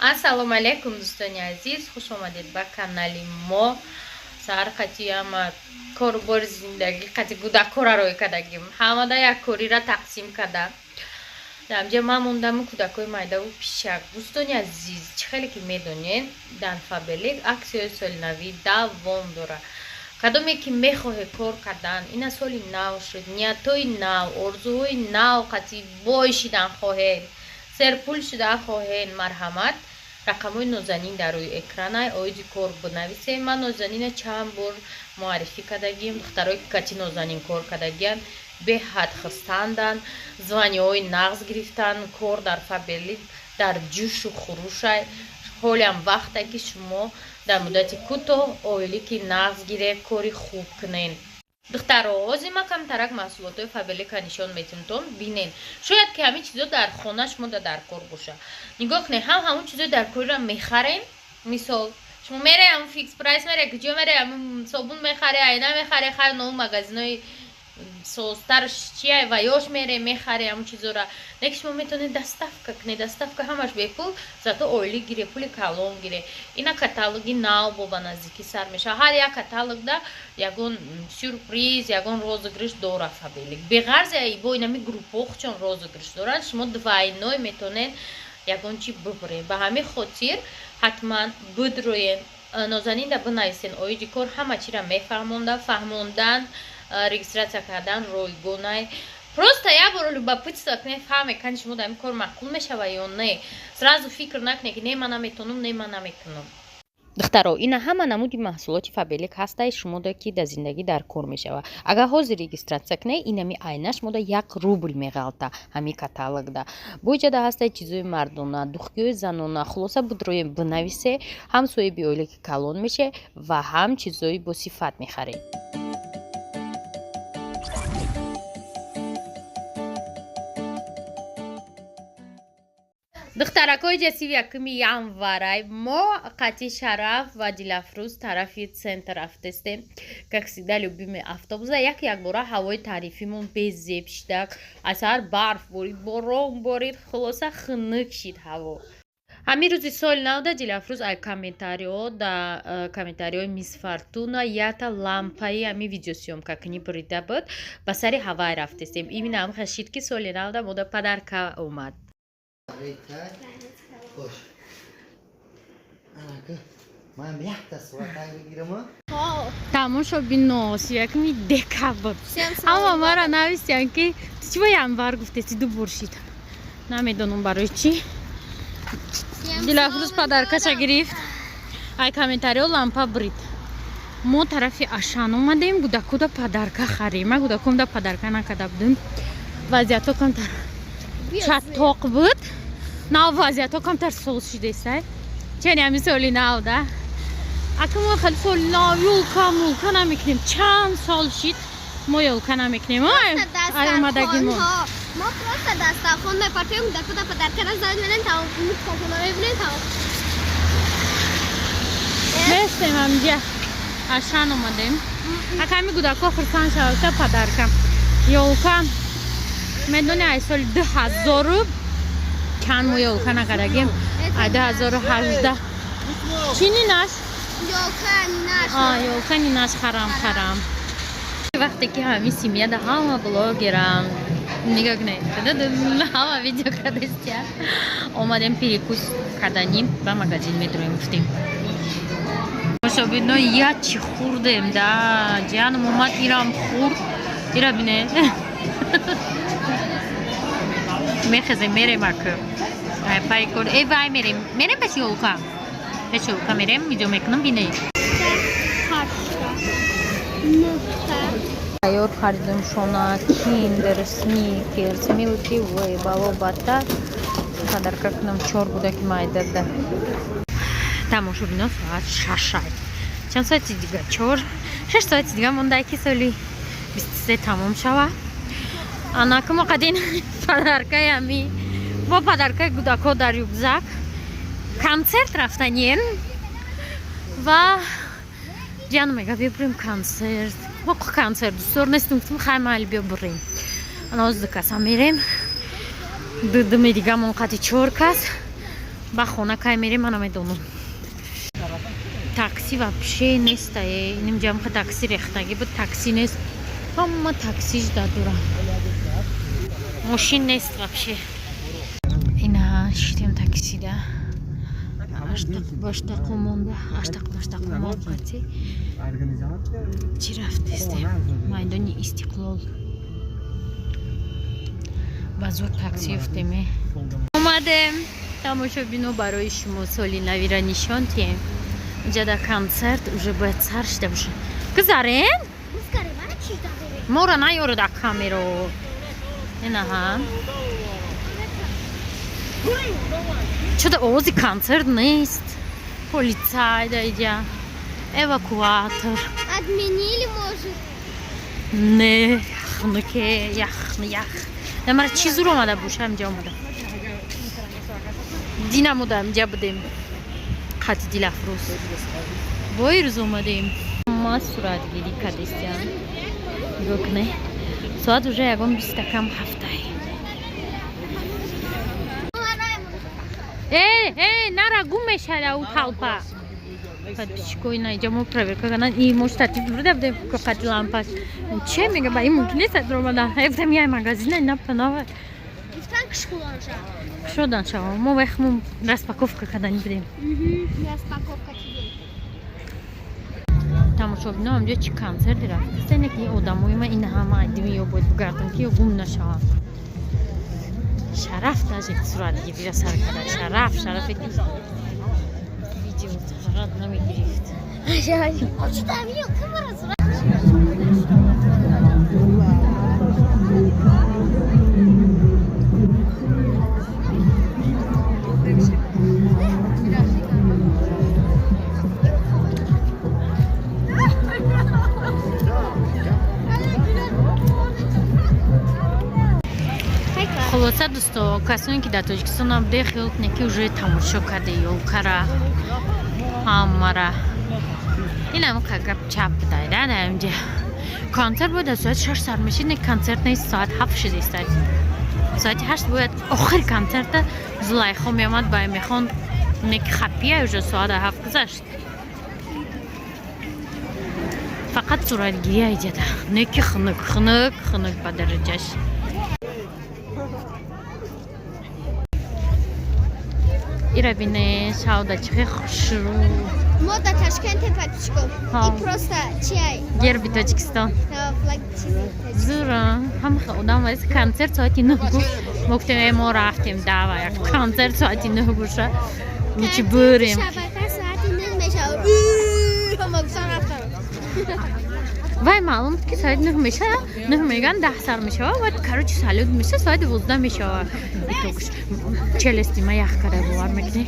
Ассалому алайкум, дӯстони азиз, хуш омадед ба канали мо. Саҳар қати ҳама корубори зиндагӣ қати кӯдакҳоро рой кардагим. Ҳамада як корира тақсим карда. Даамҷа ман мондаму кӯдакҳои майдаву пишак. Дӯстони азиз, чӣ хеле ки медонед, дар Фаберлик аксияҳои солинавӣ давом дорад. Кадоме ки мехоҳед кор кардан, ина соли нав шуд, ниятҳои нав, орзуҳои нав қати бой шидан хоҳед, серпул шудан хоҳед, марҳамат, рақамҳои Нозанин дар рӯи экранай, оиди кор бинависем. Ман Нозанина чанд бор муаррифӣ кардагим. Духтарое ки кати Нозанин кор кардагиянд, беҳад хурсанданд, званиҳои нағз гирифтанд. Кор дар Фаберлик дар ҷӯшу хурӯшай. Ҳолиам вақте ки шумо дар муддати кӯтоҳ оилики нағз гире, кори хуб кунед. Духтаро, ҳозир ман камтарак маҳсулотҳои Фаберлика нишон метиҳам, бинен. Шояд ки ҳамин чизо дар хона шумо дар кор боша. Нигоҳ кунед, ҳам ҳамун чизои дар корира мехарем. Мисол, шумо мере ҳамун Фикс Прайс, мере, куҷо мере, ҳамун собун мехаре, айна мехаре, хайр, нову магазинои созтарш чия ва ёш мере, мехаре ҳамун чизора. Лекин шумо метавонед доставка кунед, доставка ҳамаш бепул, зато оилӣ гире, пули калон гире. Ина каталоги нав бо ба наздикӣ сар мешавад. Ҳар як каталогда ягон сюрприз, ягон розыгрыш дора Фаберлик. Беғарзи бо инами группҳо хучон розыгрыш доранд, шумо двойной метавонед ягон чи бибуред. Ба ҳамин хотир ҳатман бидроен, Нозанинда бинависен оиди кор, ҳама чира мефаҳмонда, фаҳмондан, регистрация кардан ройгонай. Просто як бор любопытство кунед, фаҳме кани шумо дар ин кор маъқул мешава ё не. Сразу фикр накунед, ки не, ман наметонам, не, ман намекунам. Духтаро, ина ҳама намуди маҳсулоти Фаберлик ҳастаи шумода, ки дар зиндагӣ дар кор мешава. Агар ҳозир регистрация кунед, инами айна шумода 1 рубл меғалта. Ҳамин каталогда боҷада ҳастаи чизои мардона, духкиҳои занона. Хулоса, будроем, бинависе, ҳам соҳиби оилаки калон меше ва ҳам чизои босифат мехаред. Духтаракҳои ҷасив, 1 январай мо қати Шараф ва Дилафрӯз тарафи центр рафтестем, как всегда, любимый автобуса. Як якбора ҳавои тарифимон безеб шидак. Аз саҳар барф борид, борон борид, хулоса, хунук шид ҳаво. Ҳамин рӯзи соли навда Дилафрӯз ай комментариҳо, да комментариҳои Мисс Фортуна якта лампаи ҳамин видеосъёмкакунӣ бурида буд. Ба сари ҳавай рафтестем. Именно ҳам хашид, ки соли навда мода подарка омад. Хош. Анака, ман якта суратак бигирам. Тамошо бино, 1 декабр. Ҳама мара нависиян, ки ту чӣ бо январ гуфтеси, ду бор шид. Намедонам барои чӣ. Дилафрӯз подаркаша гирифт. Ай комментариҳо лампа бурид. Мо тарафи Ашан омадем, гудакуда подарка харем. Ма гудакумда подарка накарда будем. Вазъиятҳо камтар чатоқ буд. Нав вазъиятҳо камтар соз шидесай. Чани ҳамин соли нав да. Ака, мо хеле соли нав ёлка мулка намекунем. Чанд сол шид, мо ёлка намекунем. Ай омадагимо. Мо просто дастархон мепартоем, кӯдакуда подаркара зад менем, тамом, китобхона мебинем, тамом. Местем ҳамҷа. Ашан омадем. Ака, ҳами гудакҳо хурсанд шавад подарка. Ёлка медони, ай соли 2000 чанд мо ёлка накардагим? Ай 2018. Чӣ нинаш? Ёлка нинаш. Ёлка нинаш, харам, харам. Вақте ки ҳамин семьяда ҳама блогерам, нигоҳ кунед, ҳама видео кардастия. Омадем перекус карданӣ, ба магазин медроем, гуфтем. Мошобино, я чӣ хӯрдем да, ҷиянам омад, ирам хӯрд, ира бине. Мехезем, мерем ака. Ай пай кор, э вай, мерем, мерем пеши ёлка. Пеши ёлка мерем, видео мекунам, бине. Ҳашта. Нӯҳта. Тайёр харидем шона, Киндер, Сникерс, Милки Вей, балобата. Подарка кунам чор гудаки майдада. Тамошобино, соат 6-ай. Чанд соати дига? Чор. 6 соати дига монда, ки соли 23 тамом шава. Анака мо қадин подаркаи ами бо подаркаи гудакҳо дар рюкзак концерт рафтанien ва ҷиянам мега, биё бурем концерт. Мо концерт дӯстдор нестем. Гуфтем, хай, майли, биё бурем. Ана ҳозир ду каса мерем, дудуми дигамон қати чор кас. Ба хона кай мерем, ман намедонам. Такси вообще неста. Нимҷамха такси рехтагӣ буд, такси нест. Ҳама такси жда дура. Мошин нест вообще. Ина шидем таксида. Аштақ баштақо монда, аштақ баштақо монқати. Чӣ рафтестем? Майдони Истиқлол. Ба зур такси ёфтем. Омадем. Тамошобино, барои шумо соли навира нишон тиҳем. Инҷа дар концерт уже бояд сар шида боша. Гузарем? Мора наёру дар камеро. Инаҳа. Чуда овози концерт нест. Полицай да иҷа. Эвакуатор. Отменили, может? Не, яхнуке, яхн, ях. Мара чӣ зур омада боша, инҷа омада. Динамуда инҷа будем. Қати Дилафрӯз. Бо ирӯз омадем. Ма суратгирӣ кардистям. Нигоҳ кунед. Соат уже ягон биста кам ҳафтай. Э, э, нара, гум мешава ӯ толпа. Подписчико, ина иҷа мо проверка кардан. И мо штатив бурда будем, қати лампаш. Че мега, ба ин мумкин нест омадан. Гуфтам, яй магазина ина панова. Гуфтан кушкулонша. Кушодан шава. Мо вайхмон распаковка кардани будем. Распаковка тебе. Тамошобино, ҳамҷо чӣ концерте рафт. Ки одамои ма ин ҳама айдими ё бояд бигардам, ки ё гум нашавам. Шараф даже суратгирира сар карда. Шараф, шарафе ки видео сурат намегирифт. Хулоса, дӯсто, касоне ки дар Тоҷикистон набуде, хиёл кунед, ки уже тамошо карде ёлкара ҳамара. Инам гап чап будай да инҷа. Концерт бояд аз соати 6 сар мешид, не, концерт нест, соат 7 шудистад. Соати 8 бояд охир концерта Зулайхо меомад, бай мехон, не ки хапия, уже соат 7 гузашт. Фақат суратгирӣ айҷада. Не ки хунук, хунук, хунук ба дараҷаш. Ира бине, шавда чӣ хел хушрӯ. Мо дар Ташкенте, подписчико. И просто чай. Герби Тоҷикистон. Флаг чизи. Зура, ҳама одам вайс концерт соати 9 гуфт. Мо гуфтем, э, мо рафтем, дава, як концерт соати 9 боша. Мичи бурем. Шабака соати 9 мешавад. Ҳама гуфтан рафтам. Вай маълум ки соати 9 мешава, 9 меган, 10 сар мешава, баъд, короче, салют меша, соати 12 мешава. Итогш. Челести ма ях кара, бовар мекунӣ?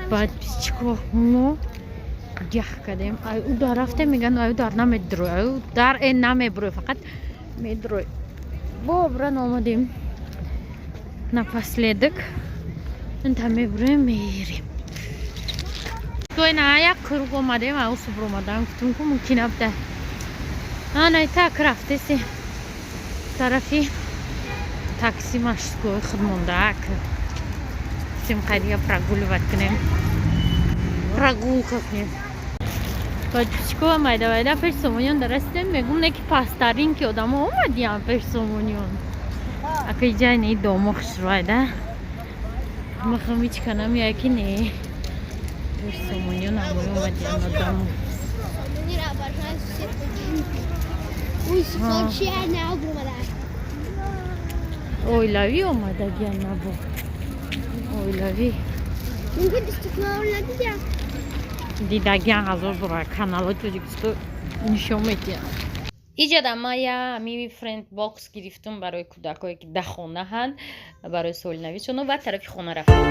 Баъд чикор, мо ях кардем. Ай ӯ дар рафтем, меган, ай ӯ дар намедурой, ай ӯ дар э намебурой, фақат медурой. Бобран омадем. Напоследок инта мебуроем, мерем. Той на як круг омадем, ау субр омадан, гуфтум ку мумкин абда. Ана так рафтеси. Тарафи такси машгоҳи худ мондаак. Гуфтем, қайдига прогуливать кунем. Прогулка кунем. Подписчикова, майда майда пеш Сомониён дарасидем, мегум, не ки пасттарин ки одамо омадиям пеш Сомониён. Ака иҷай не домо хушрӯайда. Махам ҳеч канам яки не. Пеш Сомониён ҳамои омадиям одамо. Сомонира обожаю все таджики. Уй, чай на обрумада. Оилавӣ омадагиям набо. Оилавӣ. Мумкин Истиқлол надидям. Дидагиан ҳазор бора, каналҳои Тоҷикистон нишон медиҳанд. Иҷада ма я ами френд бокс гирифтум барои кӯдакое ки дар хонаҳанд, барои соли навишоно, ва тарафи хона рафтам.